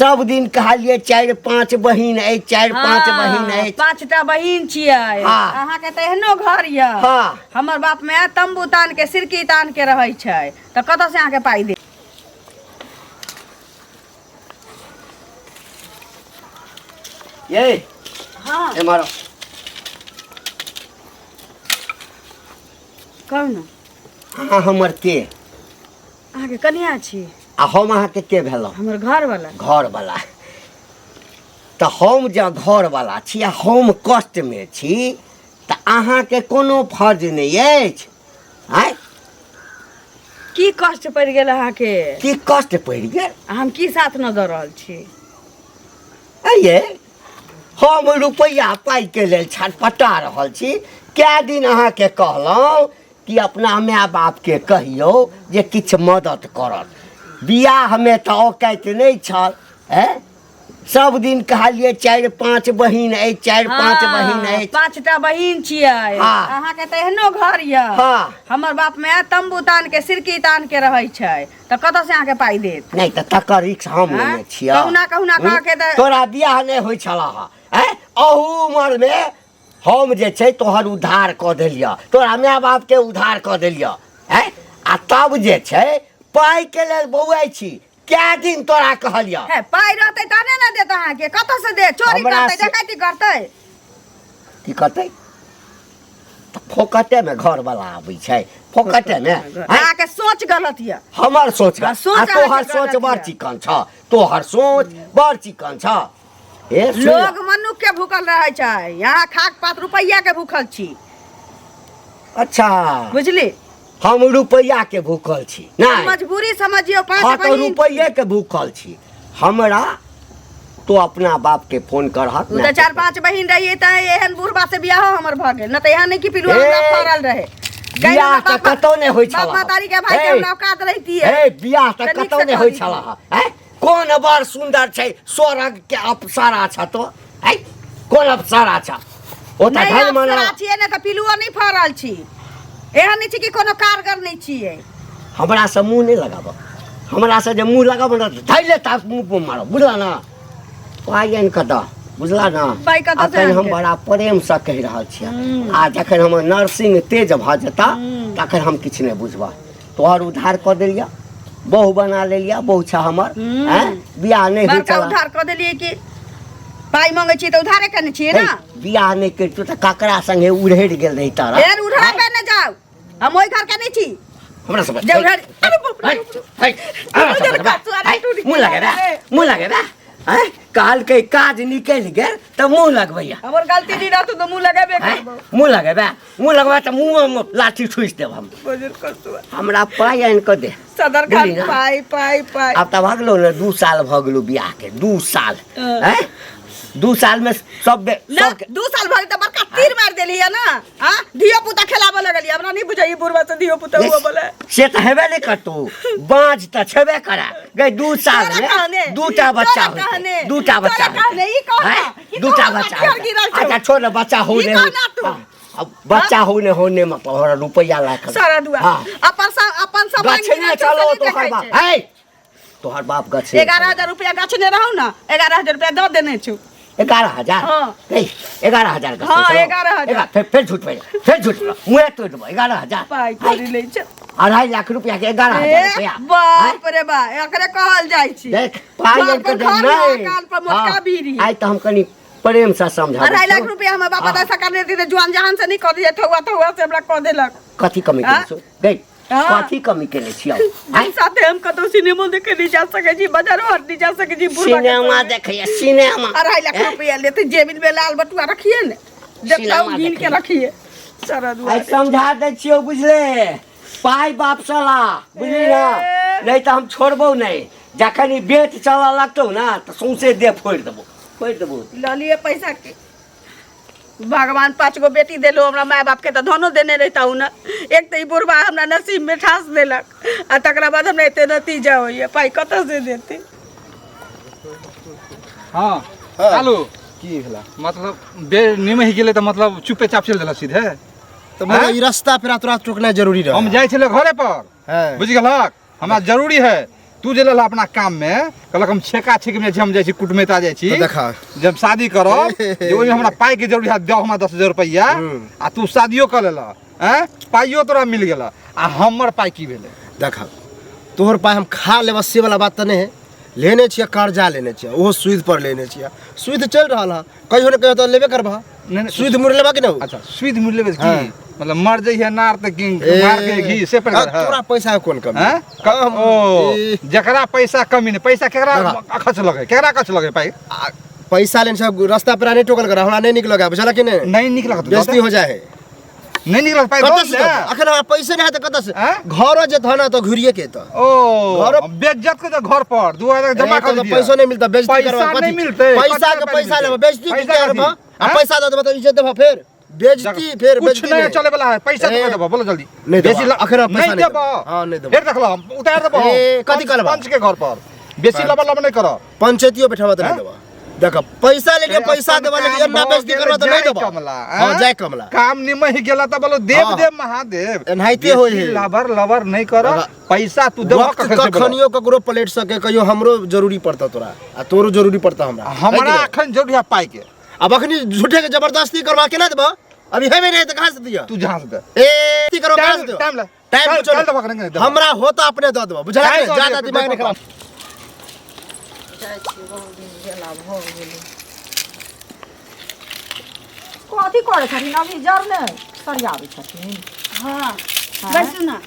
सब दिन कहलिए चारि पाँच बहिन अछि, चारि पाँच बहिन अछि। पाँचटा बहिन छियै। हाँ। अहाँके तऽ एहनो घर यऽ। हाँ। हमर बाप माय तम्बू तान के सिरकी तान के रहै छै, तऽ कतऽ से अहाँके पाइ देत? ये। हाँ। एम्हर आउ। कहू ने। अहाँ हमर के? अहाँके कनिया छी। आ हम अहाँके के भेलहुँ? हमर घरवाला। घरवाला। तऽ हम जँ घरवाला छी आ हम कष्टमे छी तऽ अहाँके कोनो फर्ज नहि अछि? आँय, की कष्ट पड़ि गेल अहाँके? की कष्ट पड़ि गेल? आ हम की साथ न दऽ रहल छी? आइये हम रुपैआ पाइके लेल छटपटा रहल छी। कए दिन अहाँके कहलहुँ कि अपना माय बापके कहियौ जे किछु मदद करत। बियाहमे तऽ औकाति नहि छल। आँय, सब दिन कहलिए चारि पाँच बहिन अछि, चारि पाँच बहिन अछि। पाँचटा बहिन छियै। हाँ। अहाँके तऽ एहनो घर यऽ। हाँ। हमर बाप माय तम्बू तान के सिरकी तान के रहै छै, तऽ कतऽ से अहाँके पाइ देत? नहि तऽ तकर रिक्स हम हाँ? लेने छियै। कहुना कहुना कह के तऽ तोरा बियाह नहि होइ छलह हँ। आँय, अहू उमरमे हम जे छै तोहर उद्धार कऽ देलियऽ, तोरा माय बापके उद्धार कऽ देलियऽ। आँय, आ तब जे छै पाइके लेल बौआइ छी। कए दिन तोरा कहलियऽ? हे, पाइ रहतै तहने ने देत अहाँके। कतऽ से देत? चोरी हमरा करतै, डकैती करतै? की करतै? तऽ फोकटेमे घरवला आबै छै, फोकटेमे। आँय? अहाँके सोच गलत यऽ। हमर सोच हाँ, सोच आ तोहर अहाँके सोच गलत बड़ यऽ। चिकन छ, तोहर सोच बड़ चिकन छ। हे सुन। लोग मनुख के भूखल रहै छै, यहाँ खाक पात रुपैआ के भूखल छी। अच्छा। बुझली? हम रुपैआ के भूखल छी? नहि, मजबूरी समझियौ, पाँच हाँ तऽ बहिन। रुपैए के भूखल छी। हमरा तो अपना बाप के फोन करहक। ओ तऽ चारि पाँच बहिन रहियै तऽ एहन बुढ़बा से बियाहो हमर भऽ गेल, न तऽ एहन नहि कि पिलुआ हमरा ए, फड़ल रहे। बियाह तऽ कतौ नहि होइ बाप छल। महतारी के भाई के ए, हमरा औकात रहितियै। हे, बियाह तऽ तऽ नीक कतौ से नहि होइ कऽ छल। हैं, कोन बड़ सुन्दर छै, स्वर्ग के अप्सरा छ तो। हैं, कोन अप्सरा छ ओ? तऽ नहि धन मना अप्सरा छियै ने तऽ पिलुओ नहि फड़ल छी। एहन नहि छै कि कोनो कारगर नहि छियै। हमरा से मुँह नहि लगाब। हमरा से जे मुँह लगाब ने, धैले ता मुँह पर मारब, बुझला ना? पाइ आनि कऽ दऽ, बुझला ना? पाइ कतऽ से अखन हम आनिके? बड़ा प्रेमसँ कहि रहल छियै, आ जखन हमर नर्सिंग तेज भऽ जेता तखन हम किछु नहि बुझबह। तोहर उद्धार कऽ देलियऽ, बहु बना लेलियऽ, बहु छ हमर। आँय, बियाह नहि होइ बड़का छला। उधार कऽ देलियै कि? पाइ मंगै छियै तऽ उधारे केने छियै हे, ना? बियाह नहि करितौ तऽ ककरा संगे उड़हरि गेल रही तारा? फेर उड़ाबे ने जाउ, हम ओहि घर के नहि छी। हमरा सब जे उड़हरि, अरे बाप रे, बाप रे। मुँह लगेबे, मुँह लगेबे। आँय, कहलकै काज निकलि गेल तऽ मुँह लगबैया। हमर गलती नहि रहतौ तऽ मुँह लगेबे आँय, करबौ। मुँह लगेबे, मुँह लगबे तऽ मुँहमे लाठी ठुसि देब हम। बजर कसुआ। हमरा पाइ आनि कऽ दे। सदर खान। बुझली ना? पाइ पाइ पाइ। आब तऽ भऽ गेलौ ने, 2 साल भऽ गेलौ बियाहके, 2 साल। हँ। आँय, 2 सालमे सब ना सबके 2 साल भऽ गेल तऽ बड़का तीर मारि देलियै ना? आ धियो पुता खेलाबऽ लगलियै। हमरा नहि बुझाइए बुढ़वा से धियो पुता हुआ बोले। से तऽ हेबे नहि करतौ, बाँझ तऽ छेबे करा गई। 2 साल तोरा मे कहने, दूटा बच्चा तोरा कहने, होइतै, दूटा बच्चा तोरा कहने, ई होइतै। कहना, आँय? ई दूटा कहना बच्चा हथियार होइतै। गिरल छौ। अच्छा छोड़ ने, बच्चा हो ई नहि हो। कहना तू। हाँ, अब बच्चा हो नहि हो नहि मतलब, हमरा रुपैआ ला कऽ सारा दुआ हाँ। अपन सब अपन सब गछने चलो तोहर बाप है, तोहर बाप गछने। 11,000 रुपया गछने रहू ना, 11,000 रुपया दऽ देने छु। 11,000? हाँ। नहीं, 11,000 गछने हाँ, छलौ। 11,000। फिर झूठ पड़े, फिर झूठ पड़े, मुँहे तोड़ि देबौ। 11,000? पाइ कौड़ी लै छै। 2.5 लाख रुपया के 11,000 ए, रुपया? बाप रे बा, एकरे कहल जाइ छी। देख, पाइ घर आनि पर कऽ दे। घर नहि कान पर मोटका हाँ, बीड़ी। आइ तऽ हम कनि प्रेम से समझाबै 2.5 लाख छियौ। रुपया हमर बाप हाँ। दादा करने रहियै, जुआन जहान से नहीं कह दिए, थौआ थौआ से हमरा कह देलक। कथी कमी हाँ? केने छौ गई? हाँ। कथी कमी केने छियौ? आँय? साथे हम कतौ सिनेमो देखे नहीं जा सकै छी, बाजारो हाट नहीं जा सकै छी बुढ़बा के सिनेमा संगे। देखैया सिनेमा। 2.5 लाख रुपया लेते, जेबिल में लाल बटुआ रखिए ने, देखता सिनेमा गिन के देखैया। रखिए सारा आइ दुआरे। समझा दै छियौ, बुझले? पाइ बाप ला, बुझली ना? ए। नहि तऽ हम छोड़बौ नहि। जखन ई बेच चलऽ लगतौ ना तऽ सौंसे देह फोड़ि देबौ, फोड़ि देबौ। लऽ लिए पैसा के भगवान पाँच गो बेटी देलो हमरा। माय बाप के तऽ धनो देने रहता ने। एक तऽ ई बुढ़बा हमरा नसीब में ठास देलक आ तकरा बाद हमरा एते नतीजा होइए। पाइ कतऽ से देते? हाँ कालू। की भेला? मतलब बेर निमहि गेलै तऽ मतलब चुपे चाप चलि देलक सीधे। तऽ मगर ई रास्ता पेरा तोरा टोकनाइ जरूरी रहे। हम जाइ छलियै घरे पर। हाँ। बुझि गेलहक, हमरा जरूरी है तू जे लेलह अपना काम में कहलक हम छेका छेक में हम जाइ छी कुटमैता जाइ छी तऽ देखा। जब शादी करब जे ओहिमे हमरा पाइ के जरूरी है दऽ हमरा 10,000 रुपैआ आ तू शादियो कऽ लेलह हैं पाइयो तोरा मिल गेल आ हमर पाइ की भेलै देखा तोहर पाइ हम खा लेबऽ से वाला बात तऽ नहि है लेने छियै कर्जा लेने छियै ओहो सूद पर लेने छियै सूद चलि रहल है कहियो ने कहियो तऽ लेबे करबह नहि, नहि, सूद मुड़ लेबा कि नहि अच्छा सूद मुड़ लेबै की हाँ। मतलब मर जइहे नार तऽ की मार के घी से पर आ, तोरा पैसा के कोन कमी हैं ओ ए। जकरा पैसा कमी नहि पैसा केकरा देखा। खर्च लगे केकरा खर्च लगे पाइ आ, पैसा लेने छै रास्ता पर नहीं टोकल कर हमरा नहीं निक लगा बुझला कि नहीं नहीं निक लगत बेइज्जती हो जाए है नहीं निक लगत पाइ कतऽ दऽ से दे। देबौ? अखन हमरा पैसे नहीं है तऽ कतऽ से आँय? घरो जे धन है तऽ घुरिए के तऽ ओ घरो- बेइज्जत के तऽ घर पर 2000 जमा ए, कर तऽ दिया पैसो नहीं मिलता बेइज्जती पैसा करबा कथी? नहीं मिलतै, पैसा कथी के पाइ पैसा मिलतै? लेबै बेइज्जती पैसा के करबा कथी? आ आँय? पैसा दऽ देबा तऽ इज्जत देबा फेर बेइज्जती फेर कुछ बेइज्जती नहीं चले वाला है पैसा ए, तो देबो बोलो जल्दी नहीं देबो, बेसी अखन हम पैसा नहीं नहीं देबो देबो। हाँ, नहीं देबो। फेर देखलो हम उतार देबो हम। ए, कथी कहलबा? पंच के घर पर बेसी लबा लबा नहीं करो पंचायतियो बैठाबा तऽ नहीं आँय? देबा देख पैसा लेके ए, पैसा अपन देबा लेकिन काम एना भऽ बेइज्जती गेल, करबा तऽ नहीं जय देबा कमला हां आँय? जय कमला काम निमहि गेला तऽ बोलो देव हाँ। देव महादेव एनाहिते होइ बेसी है। लबर लबर नहीं करो बाबा, पैसा तू देबो वक्त कखन से बोलो। कखनियो ककरो पलट सके कहियो हमरो जरूरी पड़ता तोरा आ तोरो जरूरी पड़ता हमरा है कि हमरा नहीं? अखन जरूरी है पाइ के अब अखनी झूठे के जबरदस्ती करवा केना देबा अभी हेबे नहीं तऽ कहाँ से दिया तू जहाँ से दे ए की करो कहाँ से टाइम देबा टाइम ले टाइम कल- पूछो कल देबो करेंगे देबो। हमरा होता अपने दऽ देबा बुझला टाइम कि दऽ ज्यादा दिअ, दिमाग नहीं खराब जाइ छी बहुत दिन गेला भऽ गेलै कथी करै छथिन अभी जर ने सरियाबै छथिन हाँ बैसू ना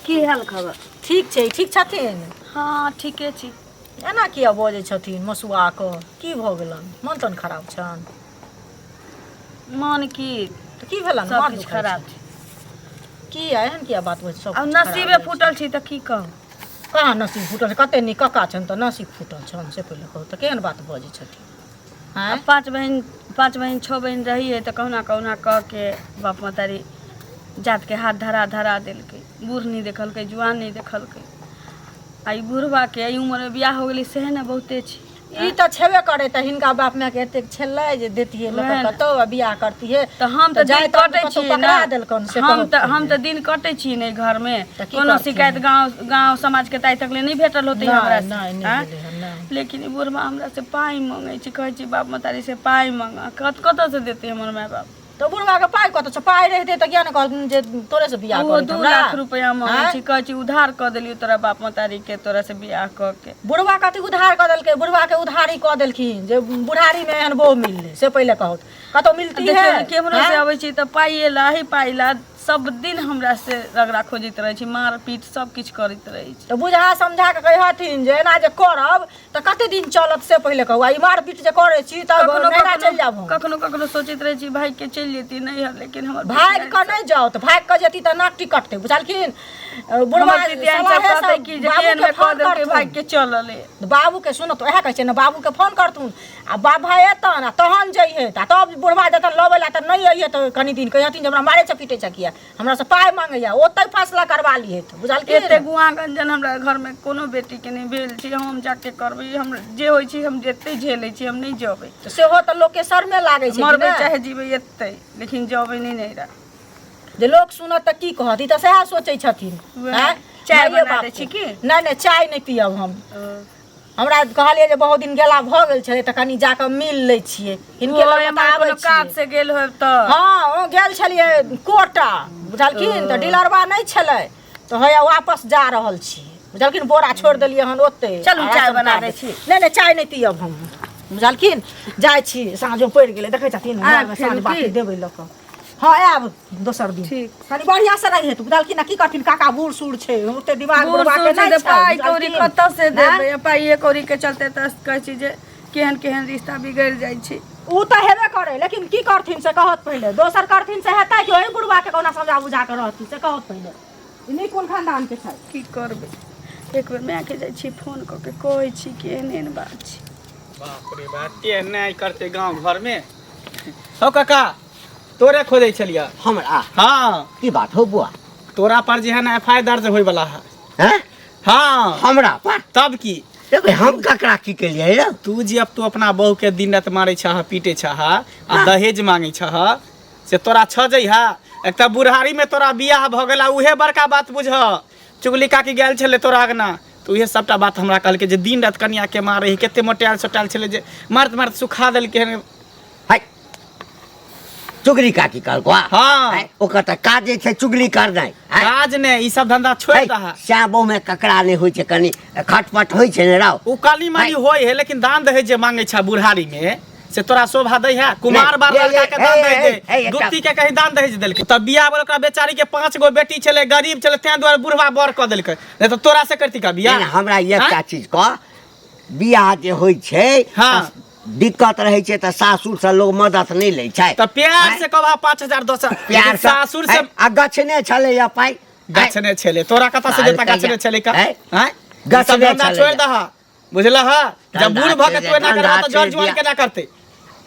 की हाल खबर ठीक छै ठीक छथिन हाँ ठीके छी एना किया बजै छथिन मसुआ कऽ की भऽ गेलनि मन तन खराब छनि मन की तऽ की भेलनि सब माथ किछु दुखाइ खराब छनि? किया एहन किया बात बजै सब आब किछु खराब नसीबे रहै फूटल छी तऽ की कहू छै? कहाँ नसीब फूटल छै कते नीक कक्का छनि तऽ नसीब फूटल छनि से पहिले कहू तऽ केहन बात बजै छथिन आँय आब पाँच बहिन छओ बहिन रहियै तऽ कहुना कहुना कऽ के बाप महतारी जातके हाथ धरा धरा देलकै बूढ़ नहि देखलकै जुआन नहि देखलकै आ ई बुढ़बाके एहि उमरमे बियाह हो गेलै सएह ने बहुते छै ई तऽ छेबे करे तऽ हिनका बाप माय के एतेक छलै जे देतियै लऽ वएह कऽ ने। कतौ आ बियाह करतियै तऽ हम तऽ जाय दिन कटै कतौ छियै पकड़ा ने देलकन से हम कहू तऽ हम तऽ दिन कटै छियै ने घरमे तऽ की कोनो करथिन? शिकायत गाँव गाँव समाजके तऽ आइ तक ले नहि भेटल होतै नहि, हमरा से नहि, नहि आँय? भेलै हन, नहि। लेकिन ई बुढ़बा हमरा से पाइ मङ्गै छै कहै छै बाप महतारी से पाइ मङ्ग कत कतऽसँ देतै हमर माय बाप तऽ बुढ़वा के पाइ कतऽ छै पाइ रहितै तऽ किया ने कहलखिन जे तोरे से बियाह ओहो करैत 2 हमरा लाख रुपया मांगै आँय? छै कहै छै उधार कऽ देलियौ तोरा बाप महतारी के तोरा से बियाह कऽ के बुढ़वा कथी उधार कऽ देलकै बुढ़वा के उधारी कऽ देलखिन जे बुढ़ारी मे एहन बहु मिललै से पहिले कहू कतौ मिलती है देखियौ ने केम्हरो से आँय? अबै छी तऽ पाइए ला हे पाइ ला सब दिन हमरा से रगड़ा खोजैत रहै छै मार पीट सब किछु करैत रहै छै तऽ बुझा समझा कऽ कहथिन जे एना जे करब तऽ कते दिन चलत से पहिले कहू आ ई मारपीट जे करै छी तऽ कखनो नैहरा चलि जायब हम कखनो कखनो सोचैत रहै छी भागि के चलि जेती नैहर लेकिन हमर भागि कऽ नहि जाउ तऽ भागि कऽ जेती तऽ नाक टिकटतै बुझलखिन बुढ़वा हमर पितियान सब सलाहे कहतै सब कि जे बाबूके केहन मे कऽ फोन देलकै करथुन। भागि के चलल बाबूके सुनत उएह कहै छै ने बाबूके फोन करथुन आ बाप भाय एतन आ तहन जइहे आ तब बुढ़वा जेतन लबै लए तऽ नहि अइहे तऽ कनि दिन कहिहथिन जे हमरा मारै छै पीटै छै किया हमरा से पाइ मांगैया ओतहि फैसला करवा लिहे बुझलखिन एते गुआ गंजन हमरा घरमे कोनो बेटीके नहि भेल छै हम जाके करबै हम जे होइ छै हम जते झेलै छी हम नहि जेबै तऽ सेहो तऽ लोकके शरमे लागै छै कि मरबै ने? चाहे जीबै एतै लेकिन जेबै नहि नैहरा जे लोक सुनत तऽ की कहत ई तऽ सएह सोचै छथिन वएह। आँय? चाय माइए बना बापके। दै छी की? नहि नहि चाय नहि पियब हम हमरा कहलियै जे बहुत दिन गेला भऽ गेल छलै तऽ कनि जाकऽ मिल लै छियै हिनके ओ लग तऽ एम्हर आबै कोनो काज छियै से गेल होब तऽ हँ ओ गेल छलियै कोटा बुझलखिन तऽ डीलरबा नहि छलै तऽ हैया वापस जा रहल छी बुझलखिन बोरा छोड़ि देलियै हन ओतै चलू, आ चाय राशन बना कार्ड। दै छी। नहि नहि चाय नहि पियब हम बुझलखिन जाइ छी साँझो पड़ि गेलै देखै छथिन आयब घरमे फेर साँझ की? बाती देबै लऽ कऽ हँ आयब दोसर दिन ठीक। कनि बढ़िआँ से रहिहे तू बुझलखिन आ की करथिन काका बूढ़ सूढ़ छै ओते दिमाग बूढ़ बुढ़बा के सूढ़ छै नहि तऽ छै पाइ कौड़ी बुझलखिन? कतऽ से आँय? देबै पाइए कौड़ी के चलते तऽ कहै छी जे केहन केहन रिश्ता बिगड़ि जाइ छै उ तऽ हेबे करे लेकिन की करथिन से कहत पहिले दोसर करथिन से हेतै कि ओहि बुढ़बा के कोना समझा बुझा के रहथिन से कहत पहिले ई नहि कोन खानदान के छै की करबै एक बेर मायके जाइ छी फोन कऽ के कहै छी कि एहन एहन बात छै बाप रे बाप तेहन नहि करतै गाँव घरमे हौ काका तोरे खोजै छलियै हमरा हाँ की बात हो बुआ तोरा पर जे है ना एफ I दर्ज होय वाला है हैं हाँ हमरा पर तब की रे भाई हम ककरा की केलियै रे तू जे अब तू अपना बहू के दिन रात मारे छह पीटे छह आ दहेज मांगे छह से तोरा छ जइहा। एक तऽ बुढ़ारीमे तोरा बियाह भऽ गेला, उहे बड़का बात बुझ। चुगली काकी गेल छलै तोरा अगना, तऽ उहे सबटा बात हमरा कहलकै जे दिन राति कनियाके मारै है, कते मोटायल सोटायल छलै जे मारैत मारैत सुखा देलकै हन। है चुगली काकी कहलको? हाँ। है, ओकर तऽ काजे छै चुगली करनाइ। है, काज ने, ई सब धंधा छोड़ि है, दहा। श्यामो में ककरा नहि होइ छै, कनि खटपट होइ छै ने राव। ओ काली माली होय है, लेकिन दान दहेज जे मांगे छै बुढ़ारी में से तोरा शोभा दै है? कुमार बार लड़का के दान दहेज दे, गुप्ती के कहीं दान दहेज देलकै? तब बियाह वाला ओकरा बेचारी के 5 गो बेटी छलै, गरीब छलै, तें दुआरे बुढ़वा बर कऽ देलकै, नहीं तऽ तोरा से करती का बियाह? नहि, हमरा एकटा चीज कह, बियाह जे होइ छै, हाँ। तऽ दिक्कत रहै छै तऽ सासुर से लोग मदद नहि लै छै। तऽ प्यार से कहबा 5000 दस, प्यार से सासुर से। आ गछने छलै या पाइ? गछने छलै, तोरा कतऽ से देता? गछने छलै का? हैं? हैं? गछने सब धंधा छलै। छोड़ि दहा, बुझलह? जब धंधा बूढ़ भऽ के तू एना धंधा करबा तऽ जर छोड़ि जुआन दिया। केना करतै?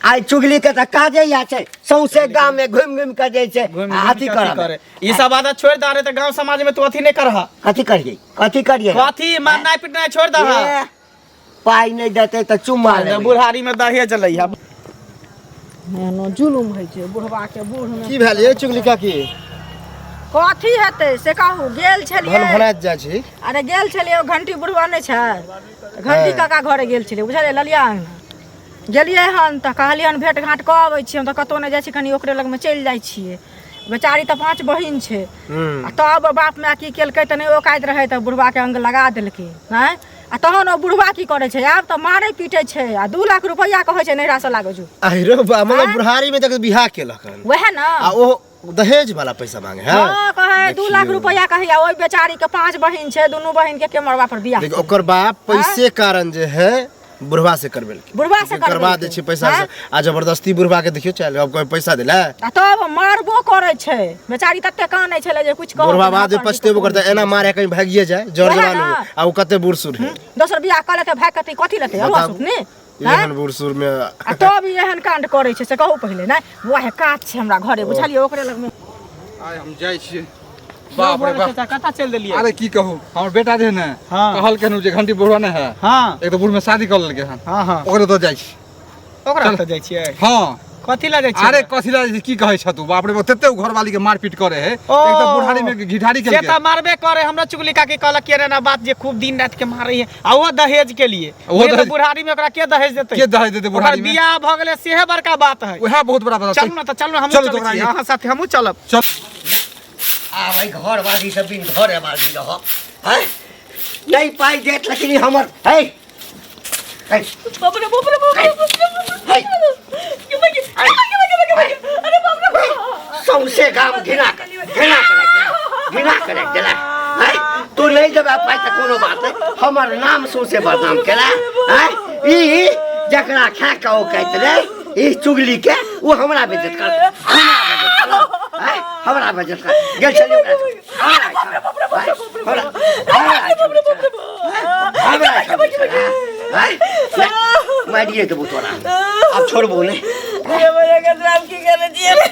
आइ चुगली के तऽ काजे इएह छै, सौंसे गाम में घुमि घुमि के जे छै घुमि आ घुमि अथी के करब। करे। ई सब आदत छोड़ि दह रे, तऽ गाँव समाज में तू अथी नहि करह। कथी करियै, कथी करियै? कथी मारनाइ पिटनाइ छोड़ि दह। ए, पाइ नहि देतै तऽ चुम्मा लेबै। बुढ़ारी में दहेज लैहा। एहनो जुलुम होइ छै बुढ़वा के बूढ़ में। की भेल ये चुगली काकी? कथी हेतै से कहू, गेल छलियै। भन भनाइत जाइ छी। अरे गेल छलियै, ओ घंटी बुढ़वा नहि छै, घंटी काका घरे गेल छलियै, बुझलियै? ललिया अङ्गना गेलियै हन तऽ कहलियै हन भेँट घाँट कऽ अबै छी। हम तऽ कतहु नहि जाइ छी, कनि ओकरे लगमे चलि जाइ छियै। बेचारी तऽ 5 बहिन छै। आ तब बाप माय की केलकै तऽ नहि औकाति रहै तऽ बुढ़वाके अङ्ग लगा देलकै। आँय, आ तहन ओ बुढ़वा की करै छै आब तऽ मारै पीटै छै आ 2 लाख रुपैआ कहै छै नैहरासँ लागै जो। अरे बा, मतलब बुढ़ारी में तक बियाह केलक हन। वएह ने। आ ओ दहेज वाला पैसा मांगे है? हाँ, कहे 2 लाख देखियौ। रुपैआ कहैया। ओहि बेचारी के 5 बहिन छै, दुनू बहिन के के मरबा पर बियाह। देखियौ, ओकर बाप पैसे कारण जे है बुढ़वा से करबेलकै। बुढ़वा से करवा करबेलकै। दै छै पैसा से आ जबरदस्ती बुढ़वा के देखियौ चल अब कोई पैसा दिला। आ तब मारबो करै छै, बेचारी तते कानै छलै जे कुछ कहू बुढ़वा तऽ बाद अपन पछतेबो करतै, एना मारे कहीं भागिए जाए जर वएह जवान ना। हो आ ओ कते बूढ़ सूढ़ है। दोसर बियाह कऽ लेतै, भाग कतै, कथी लेतै? बताउ। अल्हुआ ने एहन बूढ़ सूढ़ में आ तब ई एहन कांड करै छै से कहू पहिले। नहि वएह काज छै हमरा घरे, बुझलियै? ओकरे लगमे आइ हम जाइ छियै। बाप रे बाप, कतऽ चलि देलियै? अरे की कहू, हमर बेटा जे है ने, हाँ। कहलकै हन जे घंटी बुढ़वा नहि है, हाँ, एक तऽ बूढ़ में शादी कऽ लेलकै हन। हाँ हाँ ओकरे दऽ जाइ छी। ओकरा ओतऽ जाइ छियै? हाँ। कथी लए जाइ छियै? अरे कथी लए जाइ छी, की कहै छ तू? बाप रे बाप, तते उ घरवाली के मारपीट करे है। ओ। एक तऽ बुढ़ारी में घिठारी से केलकै। तऽ मारबे करे। हमरा चुगली काकी कहलक कि एना बात जे खूब दिन राति के मारे है, आ ओहो दहेज के लिए। ओहो ओहे तऽ दहेज- बुढ़ारी में ओकरा के दहेज देतै? के दहेज देतै ओकर बुढ़ारी में? बियाह भऽ गेलै सेहे बड़का बात है। उएह बहुत बड़ा बात। चलू ने तऽ, चलू ने, हमहूँ चलू चलै तऽ ओकरा छी अहाँ साथे, हमहूँ चलब। चल। आब एहि घरवाली से बिन घरे वाली रहब हैं? नहि पाइ देत, लेकिन ई हमर है है। बाप रे बाप रे बाप रे बाप रे। है। अरे बाप रे बाप। सौंसे गाम घिना कर घिना के राखि देलक, घिना के राखि देलक हैं? तू नहि देबे पाइ तऽ कोनो बात नहि, हमर नाम सौंसे बदनाम केला हैं? ई जकरा खा के ओ कहैत रहे ई चुगली के, ओ हमरा बेइज्जत कर, हमरा बेइज्जत कर हैं? हमरा बेइज्जत कर गेल छलियै ओकरा। हमरा हमरा हमरा हमरा हैं? मारिए देबो तोरा, आब छोड़बो नहि। अरे बड़ा के की करे छियै रे?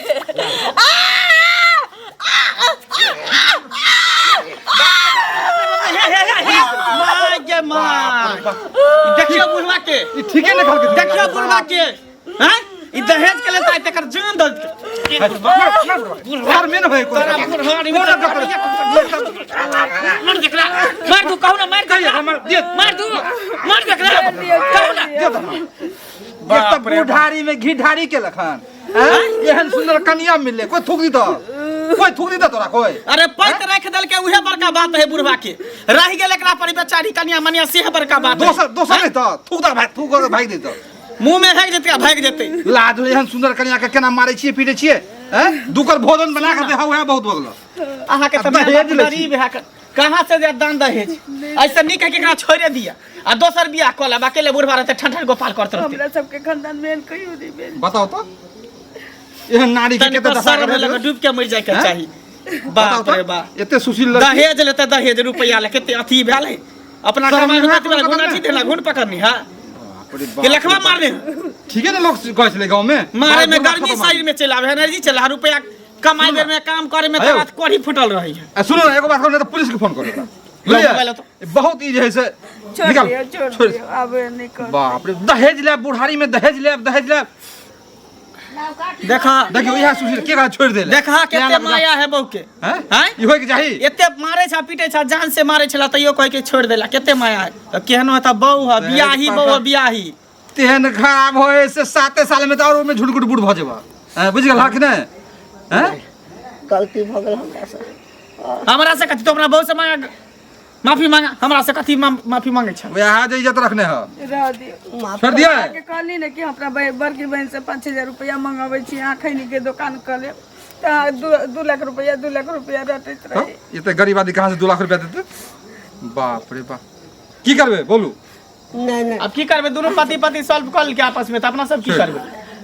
माय गे माय, ई देखियौ बुढ़वा के। ई ठीके ने कहलकै? देखियौ बुढ़वा के हैं, ई दहेज के लेता, तकर जान दऽ देलकै। बुढ़वा में न होय तोरा बुढ़ारी में मार देखला, मार दू, कहू ना मार दू, मार दू, मार देखला, कहू ना। एक तऽ बुढ़ारी में घी ढारी केलक हन हैं? एहन सुंदर कनिया मिलले, कोई थूक दी कोई थूक दी तोरा कोई? अरे पैत राखि देलकै उहे बड़का बात है। बुढ़वा के रहि गेल एकरा पर बेचारी कनिया मनिया, सेह बड़का बात है। दोसर दोसर नहीं तऽ थूक दे भाई, थूक दे, भागि दे तऽ मुंह में हेक जेतै आ भागि जेतै। लाज होय, एहन सुंदर कनिया के केना मारै छियै पीटै छियै हैं? दुकर भोजन बना के देहौ, उएह बहुत भऽ गेल। अहाँके तऽ आ दहेज माय बाप लै छी। गरीब है, कहाँ से जे दान दहेज? ऐसे नीक है कि एकरा छोड़े दिया आ दोसर बियाह कऽ लेब, अकेले बुढ़वा रहतै, ठन ठन गोपाल करत रहतै। हमरा सबके खानदान में एहन कहियो नहि भेल। बताओ तऽ एहन नारी के तनिको कते दशा शर्म करे लगे, डूब के मरि जाय के हैं? चाही। बताओ बाप रे तऽ बाप, एते सुशील लड़की दहेज लेते, दहेज रुपया ले कते अथी भेल है अपना शर्म कमाई नहि कथी वाला कोनो घुन कदम अथी देला घुन पकड़नी है बाप रे बाप कि लखवा रे बाप। मारने? ठीके ने लोग कहै छलै गाँव में मारे में बुढ़वा गर्मी खत्म। शरीर में चलि आवे, एनर्जी चलि आवे, रुपया कमाई बेर में काम करे में अयो। तोरा कढ़ी फूटल रही है। आ सुनू ने, एगो बात कहू, नहि तऽ पुलिस के फोन करू लो, बुझलियै? मोबाइल तो। बहुत ई जे है से छोड़ निकाल, दियौ, छोड़ छोड़। दियौ, आब नहीं कर। बाप रे, दहेज लेब बुढ़ारी में, दहेज लेब, दहेज लेब। देखा देखियो इहा सुशील के कहा छोड़ देले देखा केते माया है बहू के हैं हैं ई होय के चाही एते मारे छा पीटे छा जान से मारे छला तैयो कह के छोड़ देला केते माया है तो केहनो है त बहू है बियाही बहू है बियाही तेहन खराब होए से 7 साल में तो और ओमे झुटकुट बूढ़ भ जेबा हैं बुझ गेल हक ने हैं गलती भऽ गेल हमरा से। हमरा से कथी? तो अपना बहू से मांगा माफी मांगा, हमरा से कथी माफी मांगे छा? वएह जे इज्जत रखने ह रह दियौ। माफ छोड़ दिया। अहाँके कहली ने कि हम अपना बड़की बहन से 5000 रुपया मंगाबै छी, अहाँ खैनी के दोकान कऽ लेब तऽ अहाँ 2 लाख रुपया 2 लाख रुपया रटैत रही। ये तऽ गरीब आदमी कहाँ से 2 लाख रुपया देते? बाप रे बाप, की करबे बोलू? नहीं नहीं, अब की करबे? दोनों पति पति सॉल्व कर के आपस में, त अपना सब की करबे?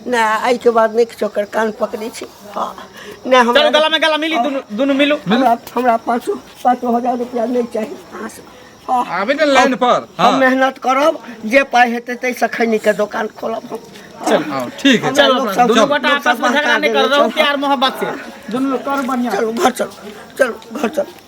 नहीं, एहि के बाद नहीं किछो कर कान पकड़े छी। हाँ नहीं, चलो हमरा गला में गला मिली, दोनों दोनों मिलू। हमरा हमरा 5,000 रुपया नहीं चाहिए अहाँ से। हाँ आबे ने लाइन पर। हम हाँ मेहनत करब, जे पाइ हेतै ताहिसँ खैनी के दोकान खोलब हम। चल हाँ, ठीक है, चलो लोग अपना सब- दोनों चल, गोटा लोग सब आपस में झगड़ा नहीं बहका कर रहो, देने, प्यार मोहब्बत से दोनों लोग करो बढ़िया। चलो घर चलो, चलो घर चलो।